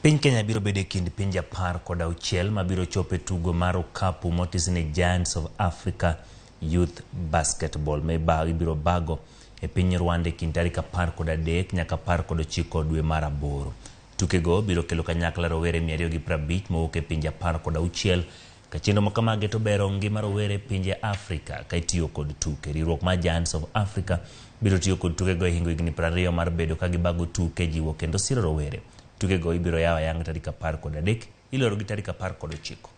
Piny Kenya biro bedo e kind pinje 16 mabiro chopo e tugo mar okapu motis ni Giants of Africa Youth Basketball ma ibiro bago e piny Rwanda e kind tarik 13 nyaka 19 dwe mar aboro. Tukego biro kelo kanyakla rowere 250 mowuok e pinje 16 ka chenro ma kamagi to bero ngima rowere e pinje Afrika ka itiyo kod tuke. Riwruok mar Giants of Africa biro tiyo kod tukego e hingo higni 20 mar bedo ka gibago tuke, jiwo kendo siro rowere. Tukego ibiro yawo ayanga tarik 13, iloro gi tarik 19.